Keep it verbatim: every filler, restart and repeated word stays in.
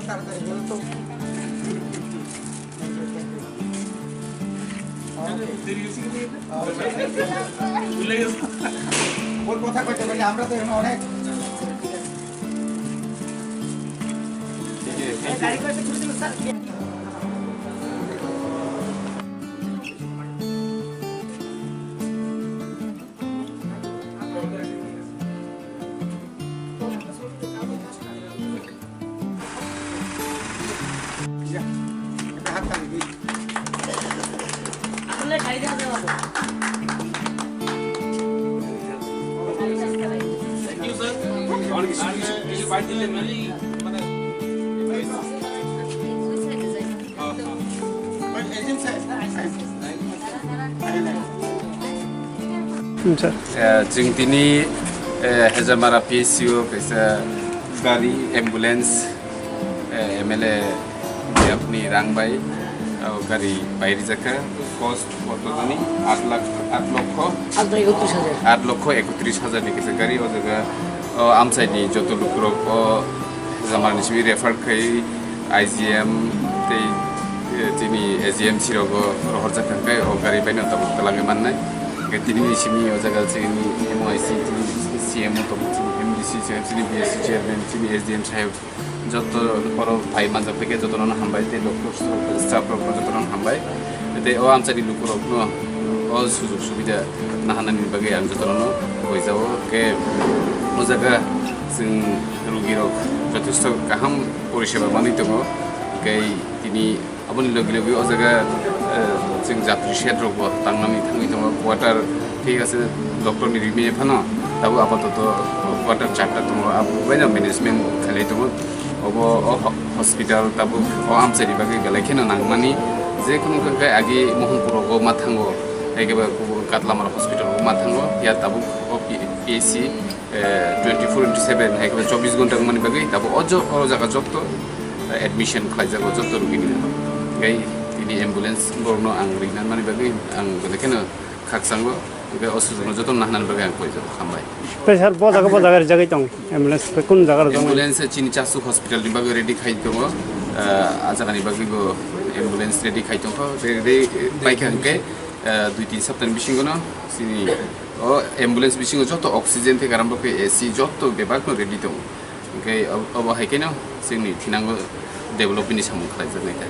তাড়াতাড়ি বলো তো। ওর কথা কইতে কইতে আমরা তো এখন অনেক Sir. Eh, chwng tini, eh, Hejamara P S C o kaisa gari, ambulance, eh, M L A yapni rang bai, oh, gari bai rijak kha. Cost koto jani? Aat lakh, aat lokho? Aat lokho ekotris hajar. Aat lokho ekotris hajar ni kaisa gari o jaga, oh, amchai ni joto lukurok o Hejamara ni simi refer khai I G M tei, eh, tini A G M C rogo rohorjak kha, hwnkhe o gari bai no tabuk twlangwi mannai. Hwnkhe tini ni simi o jaga chini M O I C, tini C M o tabuk, tini M D C, tini B S C chairman, tini S D M saheb, joto borok pai manjak tei jotono hambai tei doctor staff rok jotono hambai. Tei o amchai ni lukurok no o sujok subida nahanani bagwi ang jotono boijao khe o jaga chwng rugirok jothesto kaham poriseba manwi tongo. Tei tini aboni logi logi o jaga, eh, chwng jatri shed rok bo tangnani thangwi tongo, quarter thik ase, doctor ni rimani phano tabuk apatoto quarter charta tongo, abo baino management khalai tongo. Obo o ho-, hospital tabuk o amchaini bagwi belai kheno nangmani, je kunu khe agi Mohanpur rogo ma thango, hai khe ba Katlamara hospital rogo ma thango, ya tabuk o P-, P H C, eh, twenty four into seven, hai khe ba chobbish ghonta wngmani bagwi tabuk o jo-, o jaga jotto, eh, admission khlaijago jotto rugini. Gai tini ambulance borokno ang rinani bagwi ang belai kheno khakchango, hwnkhe o sujokno jotono nahanani bagwi ang poijak, hambai. Tei sir, bo jaga, bo jaga rijagwi tong, ambulance khe kun jaga rwjaknai? Ambulance chini Chasu hospital ni bagwi ready khai tongo, ah, ah jagani bagwi bo ambulance ready khai tongkha, ready paikha hwnkhe, ah, dui tin saptani bisingono chini o ambulance bisingo joto oxygen tei garam rok khe A C joto bebak no ready tongo, hwnkhe ob-, obo hai kheno chini thinango development ni samung khlaijaknai kha.